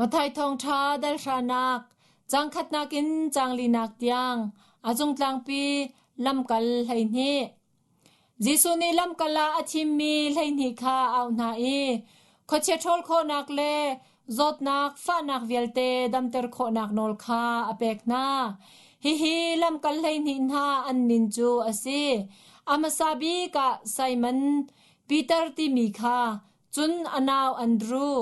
Matthai thawngṭha dal hranak caang khatnak in caang linak tiang a cungtlangpi lamkal 12. Jesuh nih lamkal ah a thimmi 12 kha a auh hna i khuachia ṭhawl khawhnak le zawtnak fahnak vialte damter khawhnak nawl kha a pek hna. Hihi lamkal 12 hna an min cu a si. A hmasa bik ah Simon, Peter timi kha Cun a nau Andru,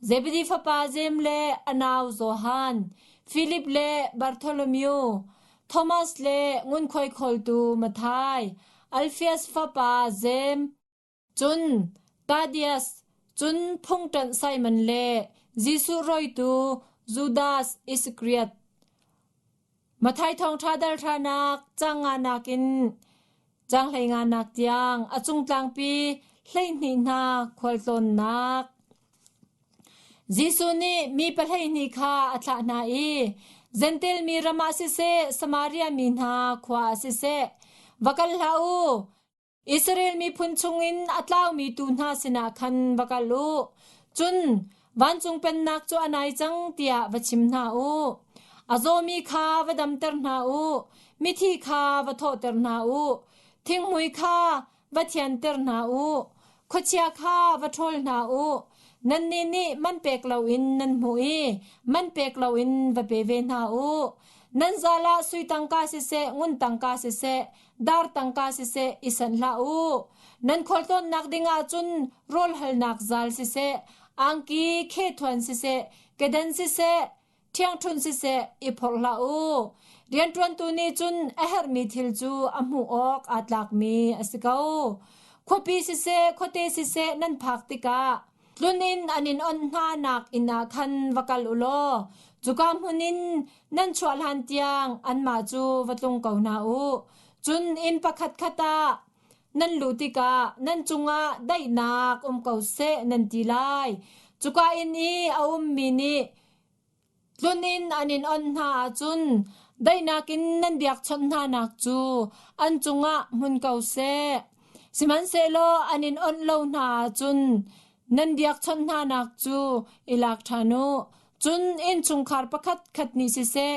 Zebedi fapa Jeim le a nau Johan, Filip le Bartholomew, Thomas le ngunkhuai khawltu Matthai, Alfias fapa Jeim, cun Thaddeus, cun phungṭanh Simon le Jesuh rawitu Judas Iskariot. Matthai thawngṭha dal hranak caang nganak in caang hleinganak tiang a cungtlangpi 12 hna khualtlawnnak. Jesuh nih mi pahleihnih kha a thlah hna i Jentail mi ram ah siseh, Samaria mi hna khua ah siseh, va kal hlah u. Israel miphun chungin a tlaumi tuu hna sinah khan va kal u. Cun vancung pennak cu a nai cang tiah va chim hna u. A zawmi kha va damter hna u. Mithi kha va thawhter hna u. Thinghmui kha va thianter hna u. Khuachia kha va ṭhawl hna u. Nannih nih man pek loin nan hmuh i man pek loin va pe ve hna u. Nan zal ah sui tangka siseh, ngun tangka siseh, dar tangka siseh i sanh hlah u. Nan khualtlawnnak dingah cun rawl halnak zal siseh, angki khethuan siseh, kedan siseh, ṭhiangṭhunh siseh i phorh hlah u. Rianṭuantu nih cun a herhmi thil cu a hmuh awk aa tlakmi a si ko. Khuapi siseh, khuate siseh nan phak tikah tlun in an in onh hna nak inn ah khan va kal u law cuka hmun in nan chuah hlan tiang anmah cu va tlung ko hna u. Cun inn pakhatkhat ah nan luh tikah nan cungah daihnak um ko seh nan ti lai. Cuka inn i a ummi nih Tlun in an in onh hna ahcun daihnak in nan biakchawnh hnanak cu an cungah hmun ko seh. Sihmanhsehlaw an in onh lo hna ahcun nan biakchawnh hnanak cu i lak ṭhan u. Cun innchungkhar pakhatkhat nih siseh,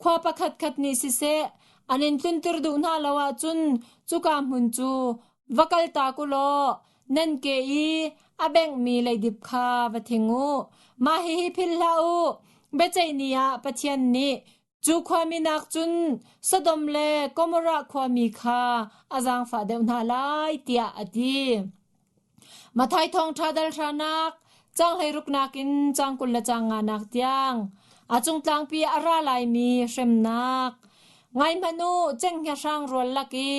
khua pakhatkhat nih siseh, an in tlunter duh hna lo ahcun cuka hmun cu va kaltak u law nan ke i a benghmi leidip kha va thing u. Mah hihi philh hlah u. Biaceih ni ah Pathian nih cu khuami nakcun Sodom le Gomorrah khuami kha a zaangfah deuh hna lai tiah a ti. Matthai thawngṭha dal hranak caang hleiruknak in caang 20 le caang nganak tiang a cungtlangpi a ra laimi hremnak. Ngai hmanh u, cenghngia hrang rual lak i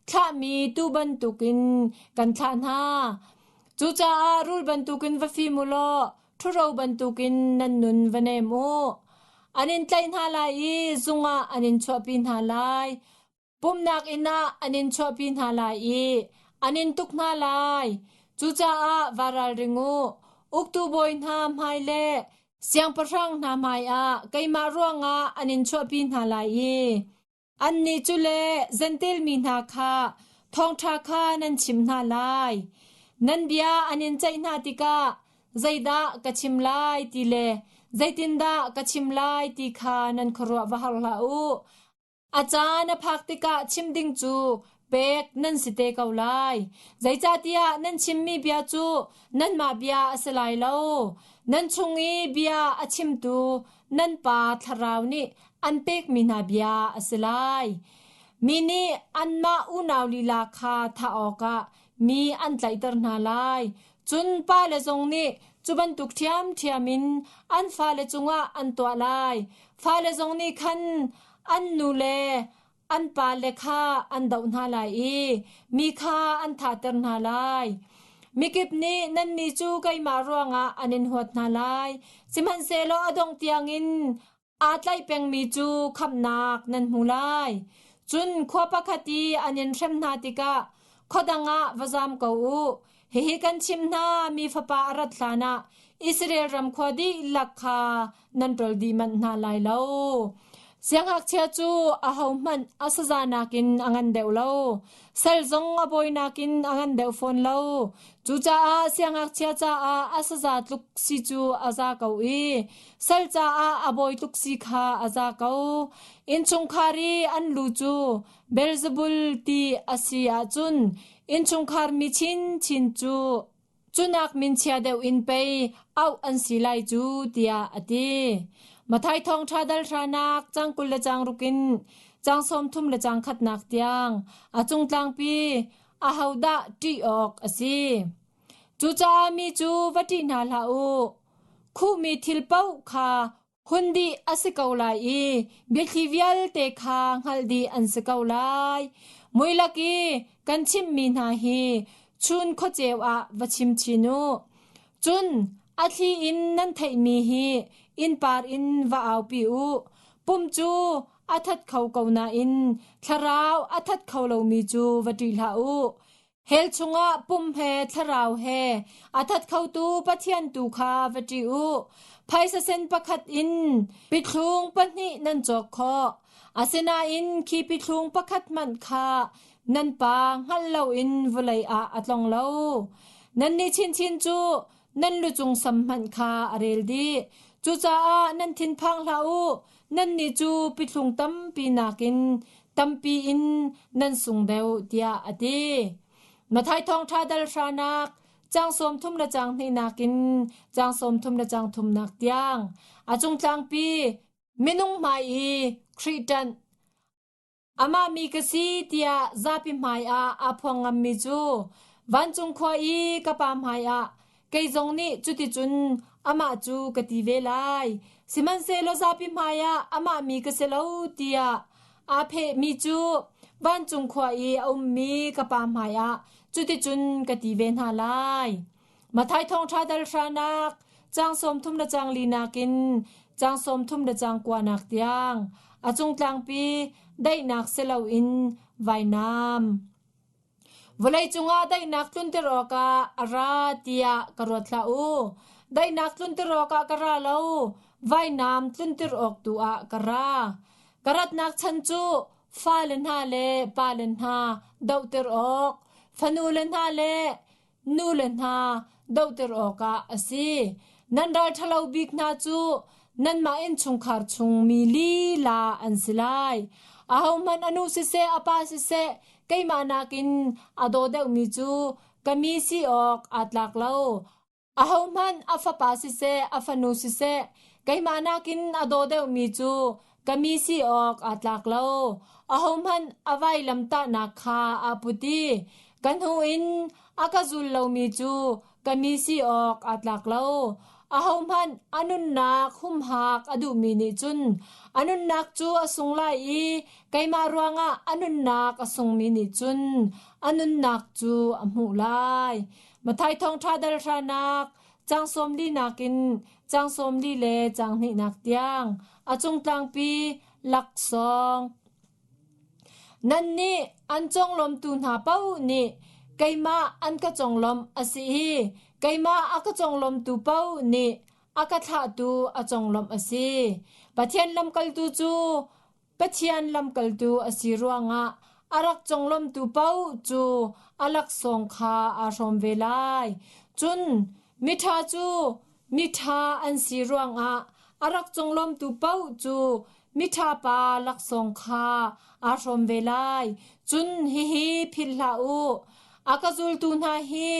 thlahmi tuu bantukin kan thlah hna. Cucaah rul bantukin va fim u law ṭhuro bantukin nan nun va nem u. An in tlaih hna lai i zung ah an in chuahpi hna lai. Pumhnak inn ah an in chuahpi hna lai i an in tuk hna lai. Cucaah va ralring u. Uktu bawi hna hmai le siangpahrang hna hmaiah keimah ruangah an in chuahpi hna lai i Annih cu le Jentail mi hna kha thawngṭha kha nan chimh hna lai. Nan bia an in ceih hna tikah zeidah ka chim lai ti le zeitindah ka chim lai ti kha nan khuaruah va har hlah u. A caan a phak tikah chim ding cu pek nan si te ko lai. Zeicahtiah nan chimmi bia cu nanmah bia a si lai lo. Nan chung i bia a chimtu nan Pa Thlarau nih an pekmi hna bia a si lai. Mi nih anmah unau lila kha thah awkah mi an tlaihter hna lai. Cun pale zong nih cu bantuk ṭhiamṭhiam in an fale cungah an tuah lai. Fale zong nih khan an nu le an pale kha an doh hna lai i mi kha an thahter hna lai. Mikip nih nannih cu keimah ruangah an in huat hna lai. Sihmanhsehlaw a dongh tiangin aa tlaih pengmi cu khamhnak nan hmu lai. Cun khua pakhat i an in hrem hna tikah khua dang ah va zam ko u. Hihi kan chimh hna, mi fapa a rat hlanah Israel ram khua dihlak kha nan ṭol dih manh hna lai lo. Siangngakchia cu ahohmanh a saza nakin a ngan deuh lo. Sal zong a bawi nakin a ngan deuh fawn lo. Cucaah siangngakchia caah a saza tluk si cu a za ko i sal caah a bawi tluk si kha a za ko. Innchungkhar i an lu cu Beelzebul ti a si ahcun innchungkhar mi chinchin cu Cunak minchia deuh in pei auh an si lai cu tiah a ti. Matthai thawngṭha dal hranak cang 20 le cang ruk in cang 30 le cang khatnak tiang a cungtlangpi ahodah ṭih awk a si. Cucaah mi cu va ṭih hna hlah u. Khuhmi thil paoh kha Hun dih a si ko lai i biathli vialte kha hngalh dih an si ko lai. Muilak i kan chimhmi hna hi chun khuaceu ah va chim chin u. Cun a thli in nan theihmi hi innpar in va aupi u. Pum cu a that kho ko nain thlarau a that kho lomi cu va ṭih hlah u. Hell chungah pum he thlarau he a that khotu Pathian tu kha va ṭih u. Phaisa sen pakhat in pithlung pahnih nan cawk khawh. Asinain khi pithlung pakhat hmanh kha nan pa hngalh loin vawlei ah a tlong lo. Nannih chinchin cu nan lucung sam hmanh kha a rel dih. Cucaah nan thinphang hlah u. Nannih cu pithlung tampi nakin tampi in nan sung deuh tiah a ti. Matthai thawngṭha dal hranak cang 30 le cang hnihnak in cang 30 le cang thumnak tiang a cungtlangpi minung hmai i Khrih ṭanh amah mi ka si tiah zapi hmai ah aa phuang ngammi cu vancung khua i ka pa hmai ah Kei zong nih cuticun amah cu ka ti ve lai. Sihmanhsehlaw zapi hmaiah amah mi ka si lo tiah aa phehmi cu vancung khua i a ummi ka Pa hmaiah cuticun ka ti ve hna lai. Matthai thawngṭha dal hranak caang 30 le caang linak in caang 30 le caang kuanak tiang a cungtlangpi daihnak si loin vainam. Vawleicung ah daihnak tlunter awkah a ra tiah ka ruat hlah u. Daihnak tlunter awkah ka ra lo, vainam tlunter awk tu ah ka ra. Ka ratnak chan cu fale hna le pale hna dohter awk, fanule hna le nule hna dohter awkah a si. Nan ral ṭhalo bik hna cu nanmah innchungkhar chung mi lila an si lai. Ahohmanh a nu siseh a pa siseh keimah nakin a daw deuhmi cu ka mi si awk aa tlak lo. Ahohmanh a fapa siseh a fanu siseh keimah nakin a daw deuhmi cu ka mi si awk aa tlak lo. Ahohmanh a vailamtahnak kha aa put i ka hnu in a ka zul lomi cu ka mi si awk aa tlak lo. Ahohmanh a nunnak humhak a duhmi nih cun a nunnak cu a sung lai i keimah ruangah a nunnak a sungmi nih cun a nunnak cu a hmuh lai. Matthai thawngṭha dal hranak caang 40 in caang 40 le caang hnihnak tiang a cungtlangpi laksawng. Nannih an conglawmtu hna paoh nih keimah an ka conglawmh a si i keimah a ka conglawmtu paoh nih a ka thlahtu a conglawmh a si. Pathian lamkaltu cu Pathian lamkaltu a si ruangah a rak conglawmtu paoh cu a laksawng kha aa hrawm ve lai. Cun miṭha cu miṭha an si ruangah a rak conglawmtu paoh cu miṭha pa laksawng kha aa hrawm ve lai. Cun hihi philh hlah u, a ka zultu hna hi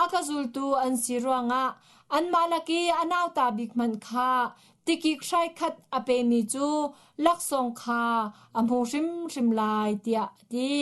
a ka zultu an si ruangah anmah lak i a nauta bik hmanh kha tikik hrai khat a pemi cu laksawng kha a hmu hrimhrim lai, tiah a ti.